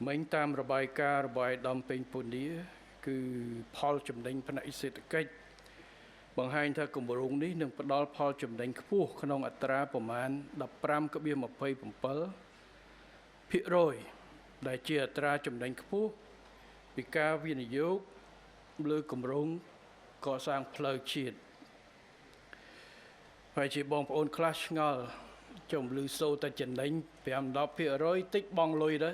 មិញតាមរបាយការណ៍របស់ឯកឧត្តមពេញពូនីគឺផលចំណេញផ្នែកសេដ្ឋកិច្ចបង្ហាញថាគម្រោងនេះនឹងផ្ដល់ផលចំណេញខ្ពស់ក្នុងអត្រាប្រមាណ 15.27% ដែលជាអត្រាចំណេញខ្ពស់ពីការវិនិយោគលើគម្រោងកសាងផ្លូវជាតិ។ ហើយជាបងប្អូនខ្លះឆ្ងល់ចំលឺសូតែចំណេញ5 10%តិចបងលុយទៅ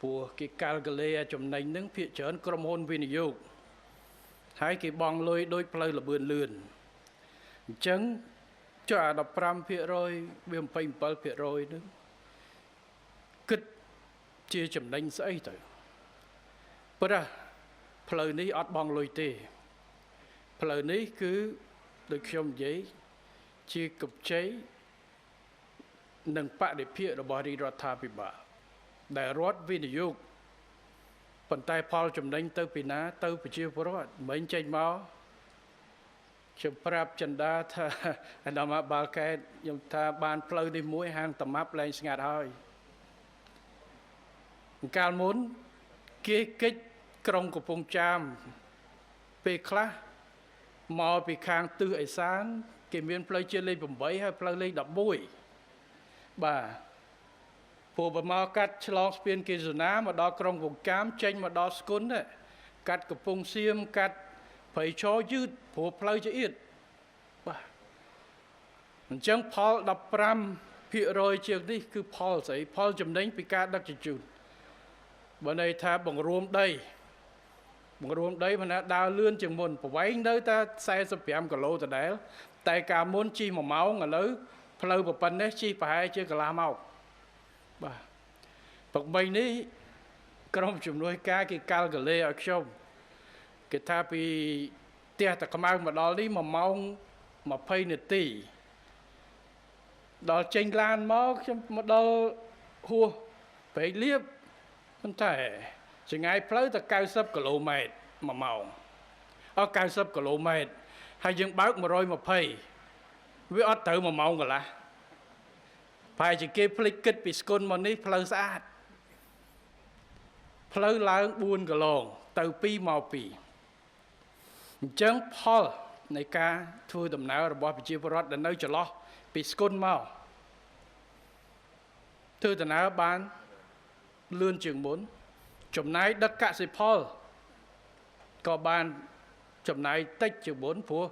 ព្រោះគេកាល់កលេចំណេញនឹងភាគច្រើនក្រុមហ៊ុនវិនិយោគហើយគេបង់លុយដូចផ្លូវលបឿនលឿនអញ្ចឹងចុះអា15%វា27%នឹងគិតជាចំណេញស្អីទៅព្រោះផ្លូវនេះអត់បង់លុយទេផ្លូវនេះគឺដូចខ្ញុំនិយាយជាកម្ចីនិងបដិភាគរបស់រាជរដ្ឋាភិបាលដែលរដ្ឋវិនិយោគប៉ុន្តែផលចំណេញទៅពីណាទៅប្រជាពលរដ្ឋមិនចេញមកខ្ញុំប្រាប់ចិន្តាថាអាដាមបាល់កែតខ្ញុំថាបានផ្លូវនេះមួយហាងតម៉ាប់លែងស្ងាត់ហើយកាលមុនគេកិច្ចក្រុងកំពង់ចាមពេលខ្លះមកពីខាងទិសឦសានគេមានផ្លូវជាតិលេខ8ហើយផ្លូវលេខ11បាទព្រោះបើមកកាត់ឆ្លងស្ពានកេសនាមកដល់ក្រុងកំពង់ចាមចេញមកដល់ស្គុនកាត់កំពង់សៀមកាត់ព្រៃឈរយឺតព្រោះផ្លូវជាអៀតបាទអញ្ចឹងផល15%ជាងនេះគឺផលស្អីផលចំណេញពីការដឹកជញ្ជូនបើន័យថាបង្រួមដីបង្រួមដីមិនថាដើរលឿនជាងមុនប្រវែងនៅតែ45គីឡូដដែលតែកាលមុនជិះ1ម៉ោងឥឡូវផ្លូវប៉ុណ្ណេះជិះប្រហែលជាកន្លះម៉ោងបាទព្រឹកមិញនេះក្រុមជំនួយការគេកាល់កលេឲ្យខ្ញុំគេថាពីផ្ទះតាខ្មៅមកដល់នេះ1ម៉ោង20នាទីដល់ចេញឡានមកខ្ញុំមកដល់ហួសព្រែកលៀបប៉ុន្តែចម្ងាយផ្លូវតែ90គីឡូម៉ែត្រ1ម៉ោងអស់90គីឡូម៉ែត្រហើយយើងបើក120វាអត់ត្រូវ1ម៉ោងកន្លះប្រហែលជាគេភ្លេចគិតពីស្គុនមកនេះផ្លូវស្អាតផ្លូវឡើង4គីឡូទៅ2មក2អញ្ចឹងផលនៃការធ្វើដំណើររបស់ប្រជាពលរដ្ឋដែលនៅចន្លោះពីស្គុនមកធ្វើដំណើរបានលឿនជាងមុនចំណាយដឹកកសិផលក៏បានចំណាយតិចជាងមុនព្រោះ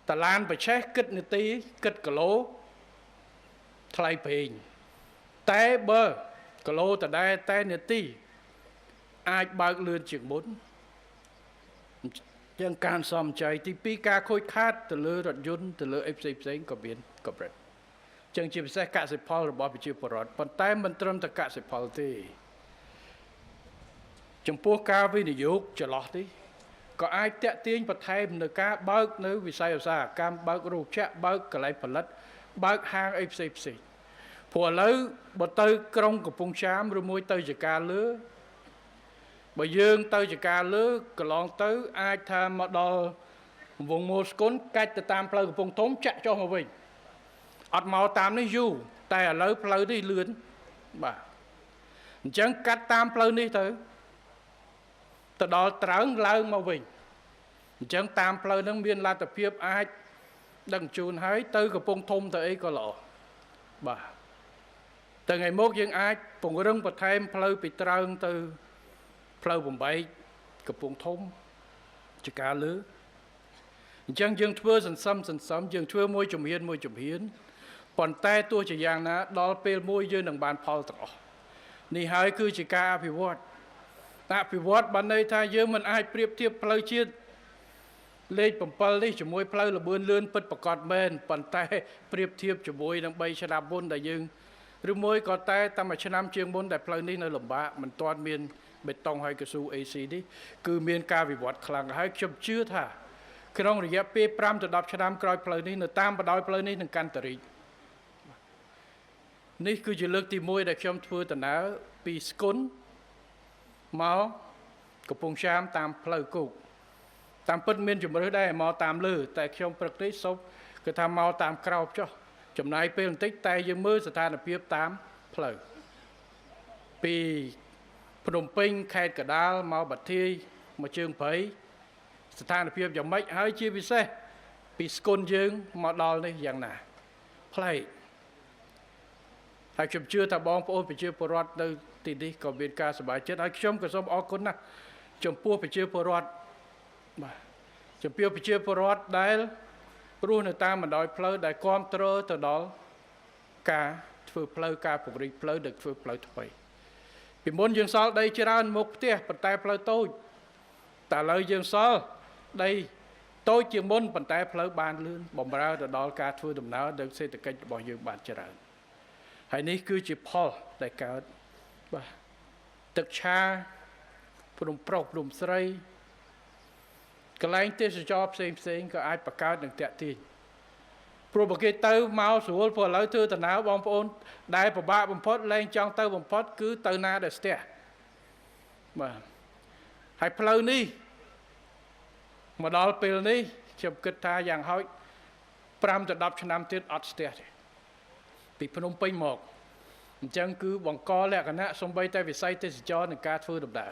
តឡានប្រឆេះគិតនាទីគិតគីឡូថ្លៃប្រេងតែបើគីឡូដដែលតែនាទីអាចបើកលឿនជាងមុនជាងការសំចៃទី2ការខូចខាតទៅលើរថយន្តទៅលើអីផ្សេងផ្សេងក៏មានកម្រិតចឹងជាពិសេសកសិផលរបស់ប្រជាពលរដ្ឋប៉ុន្តែមិនត្រឹមតែកសិផលទេចំពោះការវិនិយោគចន្លោះនេះក៏អាចតាក់ទាញបន្ថែមនៅការបើកនៅវិស័យឧស្សាហកម្មបើករោងចក្របើកកន្លែងផលិតបើកហាងអីផ្សេងផ្សេងព្រោះឥឡូវបើទៅក្រុងកំពង់ចាមឬមួយទៅចការលើបើយើងទៅចការលើកន្លងទៅអាចថាមកដល់វងមូលស្គុនកាច់ទៅតាមផ្លូវកំពង់ធំចាក់ចុះមកវិញអត់មកតាមនេះយូរតែឥឡូវផ្លូវនេះលឿនបាទអញ្ចឹងកាត់តាមផ្លូវនេះទៅដល់ត្រើងឡើងមកវិញអញ្ចឹងតាមផ្លូវហ្នឹងមានលទ្ធភាពអាចដឹកជូនហើយទៅកំពង់ធំទៅអីក៏ល្អបាទទៅថ្ងៃមុខយើងអាចពង្រឹងបន្ថែមផ្លូវពីត្រើងទៅផ្លូវបំបែកកំពង់ធំចការលើអញ្ចឹងយើងធ្វើសន្សំសន្សំយើងធ្វើមួយជំហានមួយជំហានប៉ុន្តែទោះជាយ៉ាងណាដល់ពេលមួយយើងនឹងបានផលទាំងអស់នេះហើយគឺជាការអភិវឌ្ឍអភិវឌ្ឍបានន័យថាយើងមិនអាចប្រៀបធៀបផ្លូវជាតិលេខ7នេះជាមួយផ្លូវលបឿនលឿនពិតប្រាកដមែនប៉ុន្តែប្រៀបធៀបជាមួយនឹង3ឆ្នាំមុនដែលយើងឬមួយក៏តែតាមមួយឆ្នាំជាងមុនដែលផ្លូវនេះនៅលំបាកមិនទាន់មានបេតុងហើយកស៊ូ AC នេះគឺមានការវិវត្តខ្លាំងហើយខ្ញុំជឿថាក្នុងរយៈពេល5ទៅ10ឆ្នាំក្រោយផ្លូវនេះនៅតាមបណ្ដោយផ្លូវនេះនឹងកាន់តែរីកនេះគឺជាលើកទី1ដែលខ្ញុំធ្វើដំណើរពីស្គុនមកកំពង់ចាមតាមផ្លូវគោកតាមពិតមានជំរឿសដែរមកតាមលើតែខ្ញុំព្រឹកនេះសូមគឺថាមកតាមក្រោបចុះចំណាយពេលបន្តិចតែយើងមើលស្ថានភាពតាមផ្លូវ ពីភ្នំពេញខេត្តកដាលមកបាធាយមកជើងព្រៃស្ថានភាពយ៉ាងម៉េចហើយជាពិសេសពីស្គុនយើងមកដល់នេះយ៉ាងណាប្លែកហើយខ្ញុំជឿថាបងប្អូនប្រជាពលរដ្ឋនៅទីនេះក៏មានការសប្បាយចិត្តហើយខ្ញុំក៏សូមអរគុណណាស់ចំពោះប្រជាពលរដ្ឋបាទចំពោះប្រជាពលរដ្ឋដែលរស់នៅតាមបណ្ដោយផ្លូវដែលគាំទ្រទៅដល់ការធ្វើផ្លូវការពង្រីកផ្លូវនិងធ្វើផ្លូវថ្មីពីមុនយើងសល់ដីច្រើនមុខផ្ទះប៉ុន្តែផ្លូវតូចតែឥឡូវយើងសល់ដីតូចជាងមុនប៉ុន្តែផ្លូវបានលឿនបំរើទៅដល់ការធ្វើដំណើរនិងសេដ្ឋកិច្ចរបស់យើងបានច្រើនហើយនេះគឺជាផលដែលកើតបាទទឹកឆាព្រំប្រុសព្រំស្រីកន្លែងទេសចរផ្សេងផ្សេងក៏អាចបង្កើតនឹងតាក់ទាញព្រោះបើគេទៅមកស្រួលព្រោះឥឡូវធ្វើដំណើរបងប្អូនដែលពិបាកបំផុតលែងចង់ទៅបំផុតគឺទៅណាដែលស្ទះបាទហើយផ្លូវនេះមកដល់ពេលនេះខ្ញុំគិតថាយ៉ាងហោច5ទៅ10ឆ្នាំទៀតអត់ស្ទះទេពីភ្នំពេញមកអញ្ចឹងគឺបង្កលក្ខណៈសំបីតែវិស័យទេសចរនិងការធ្វើដំណើរ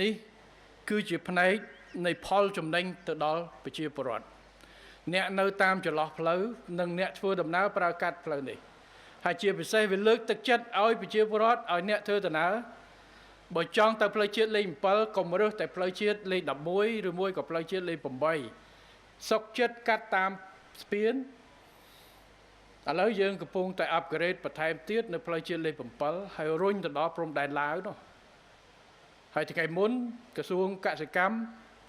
នេះគឺជាផ្នែកនៃផលចំណេញទៅដល់ប្រជាពលរដ្ឋអ្នកនៅតាមចន្លោះផ្លូវនិងអ្នកធ្វើដំណើរប្រើកាត់ផ្លូវនេះហើយជាពិសេសវាលើកទឹកចិត្តឲ្យប្រជាពលរដ្ឋឲ្យអ្នកធ្វើដំណើរបើចង់ទៅផ្លូវជាតិលេខ7កុំរើសតែផ្លូវជាតិលេខ11ឬមួយក៏ផ្លូវជាតិលេខ8សុកចិត្តកាត់តាមស្ពានឥឡូវយើងកំពុងតែអាប់ក្រេតបន្ថែមទៀតនៅផ្លូវជាតិលេខ7ហើយរុញទៅដល់ព្រំដែនឡាវនោះហើយថ្ងៃមុនក្រសួងកសិកម្ម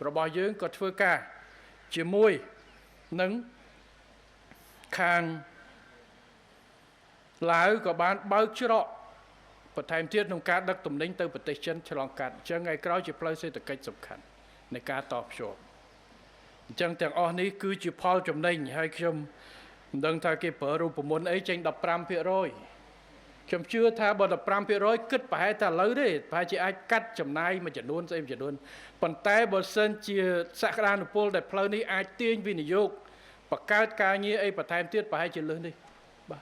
របស់យើងក៏ធ្វើការជាមួយនឹងខាងឡាវក៏បានបើកច្រកបន្ថែមទៀតក្នុងការដឹកទំនិញទៅប្រទេសចិនឆ្លងកាត់អញ្ចឹងថ្ងៃក្រោយជាផ្លូវសេដ្ឋកិច្ចសំខាន់នៃការតភ្ជាប់អញ្ចឹងទាំងអស់នេះគឺជាផលចំណេញហើយខ្ញុំមិនដឹងថាគេប្រើរូបមន្តអីចេញ15%ខ្ញុំជឿថាបើ15%គិតប្រហែលតែឥឡូវទេប្រហែលជាអាចកាត់ចំណាយមួយចំនួនស្អីមួយចំនួនប៉ុន្តែបើសិនជាសក្តានុពលដែលផ្លូវនេះអាចទាញវិនិយោគបង្កើតការងារអីបន្ថែមទៀតប្រហែលជាលើសនេះបាទ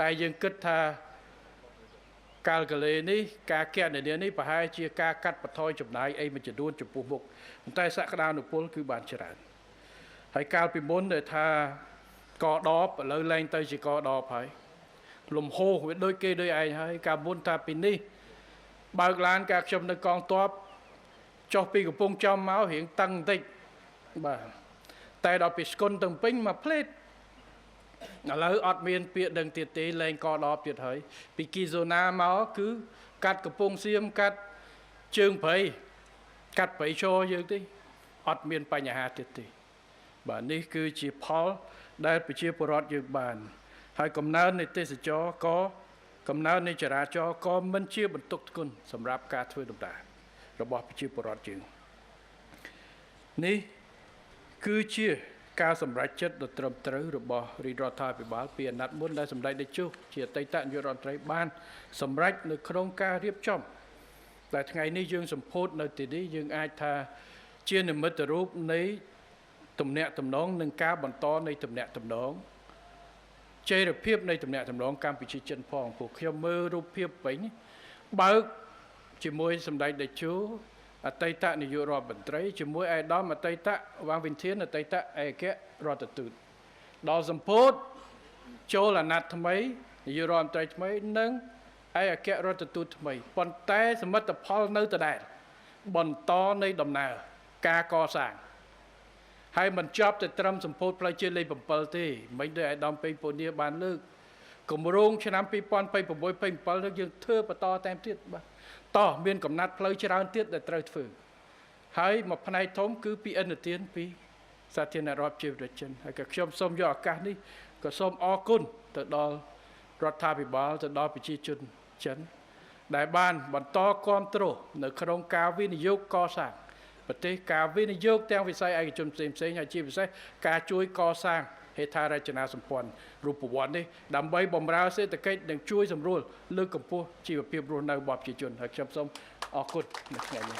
តែយើងគិតថាកាល់កលេនេះការកណនានេះប្រហែលជាការកាត់បន្ថយចំណាយអីមួយចំនួនចំពោះមុខប៉ុន្តែសក្តានុពលគឺបានច្រើនហើយកាលពីមុនដែលថាកដបឥឡូវឡើងទៅជាកដបហើយលំហូរវាដូចគេដូចឯងហើយកាលមុនថាពីនេះបើកឡានកាលខ្ញុំនៅកងទ័ពចុះពីកំពង់ចំមករៀងតឹងបន្តិចបាទតែដល់ពីស្គុនទៅពេញមកផ្លេតឥឡូវអត់មានពាក្យដឹងទៀតទេលែងកដបទៀតហើយពីគីហ្សូណាមកគឺកាត់កំពង់សៀមកាត់ជើងព្រៃកាត់ព្រៃឈរយើងទេអត់មានបញ្ហាទៀតទេបាទនេះគឺជាផលដែលប្រជាពលរដ្ឋយើងបានហើយកំណើននៃទេសចរក៏កំណើននៃចរាចរណ៍ក៏មិនជាបន្ទុកធ្ងន់សម្រាប់ការធ្វើដំណើររបស់ប្រជាពលរដ្ឋយើងនេះគឺជាការសម្រេចចិត្តដ៏ត្រឹមត្រូវរបស់រាជរដ្ឋាភិបាលពីអាណត្តិមុនដែលសម្ដេចតេជោជាអតីតនាយករដ្ឋមន្ត្រីបានសម្រេចនៅក្នុងការរៀបចំតែថ្ងៃនេះយើងសម្ពោធនៅទីនេះយើងអាចថាជានិមិត្តរូបនៃទំនាក់ទំនងនិងការបន្តនៃទំនាក់ទំនងចីរភាពនៃទំនាក់ទំនងកម្ពុជាចិនផងពួកខ្ញុំមើលរូបភាពវិញបើកជាមួយសម្ដេចតេជោអតីតនាយករដ្ឋមន្ត្រីជាមួយឯកឧត្តមអតីតវ៉ាងវិនធានអតីតឯកអគ្គរដ្ឋទូតដល់សម្ពោធចូលអាណត្តិថ្មីនាយករដ្ឋមន្ត្រីថ្មីនិងឯកអគ្គរដ្ឋទូតថ្មីប៉ុន្តែសមិទ្ធផលនៅដដែលបន្តនៃដំណើរការកសាងហើយមិនចប់តែត្រឹមសម្ពោធផ្លូវជាតិលេខ7ទេមិនដូចឯកឧត្តមពេញពូនីបានលើកគម្រោងឆ្នាំ2026 27នេះយើងធ្វើបន្តតែមទៀតបាទតោះមានកំណត់ផ្លូវច្រើនទៀតដែលត្រូវធ្វើហើយមួយផ្នែកធំគឺពីឥណទានពីសាធារណរដ្ឋជាប្រជាជនហើយក៏ខ្ញុំសូមយកឱកាសនេះក៏សូមអរគុណទៅដល់រដ្ឋាភិបាលទៅដល់ប្រជាជនចិនដែលបានបន្តគាំទ្រនៅក្នុងការវិនិយោគកសាងប្រទេសការវិនិយោគទាំងវិស័យឯកជនផ្សេងផ្សេងហើយជាពិសេសការជួយកសាងហេដ្ឋារចនាសម្ព័ន្ធរូបវន្តនេះដើម្បីបម្រើសេដ្ឋកិច្ចនិងជួយសម្រួលលើកកម្ពស់ជីវភាពរស់នៅរបស់ប្រជាជនហើយខ្ញុំសូមអរគុណនៅថ្ងៃនេះ